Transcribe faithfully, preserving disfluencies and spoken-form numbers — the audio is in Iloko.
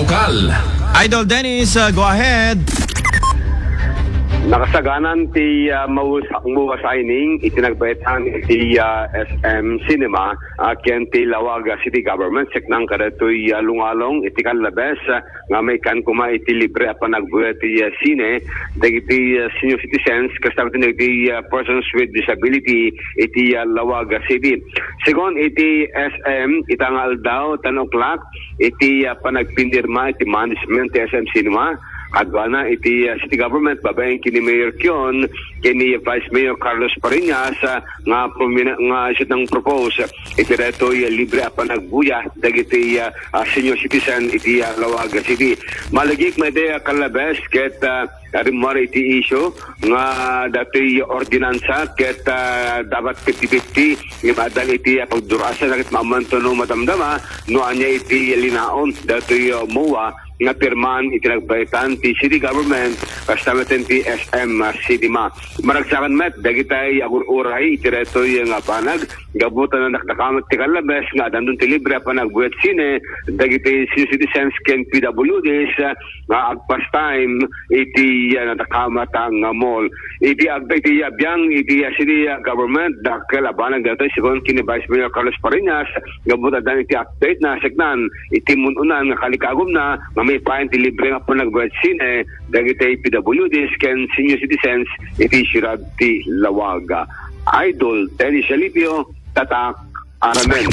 Lokal. Idol Dennis, uh, go ahead. Nakasaganan ti, ah, MOA, MOA signing iti nagbaetan iti, ah, S M Cinema, ah, ken ti Laoag City Government, saknaan kadagitoy, ah, lungalong iti kallabes, ah, nga maikkan koma iti libre a panagbuya ti, ah, sine dagiti, ah, senior citizens, kasta met dagiti, ah, persons with disability iti, ah, Laoag City. Segun iti S M, ita nga aldaw, ten o'clock, iti, ah, panagpinirma iti management ti S M Cinema, aduana iti, ah, city government babaen ken ni Mayor Kion ken ni Vice Mayor Carlos Pariñas, ah, nga pumina-, nga isu ti nangpropose iti daytoy libre a panagbuya dagiti, ah, ah, senior citizen iti, ah, Laoag City. Malagip met iti, ah, kallabes ket, ah, rimmuar iti issue nga daytoy ordinansa ket, ah, dapat fifty fifty nga maadal iti, ah, pagdurasan ket maammoan no madamdama no ania iti linaon daytoy, ah, MOA nga pirmaan iti nagbaetan ti city government kasta met ti S M Cinema. Maragsakan met dagiti agur-uray iti daytoy nga banag gapu ta nadakdakamat ti kallabes nga adanton ti libre a panagbuya ti sine dagiti senior citizens ken P W Ds, ah, nga agpastime iti, ah, nadakamat nga mall. Iti ag-, iti, ah, biang iti, ah, city, ah, government, dakkel a banag daytoy segun ken ni Vice Mayor Carlos Pariñas, gapu ta adan iti update na saknaan iti mun-unan nga kalikagumna nga maipaay ti libre nga panagbuya ti sine dagiti P W Ds ken senior citizens iti siudad ti Laoag. Idol Dennis Alipio, Tatak Aramen.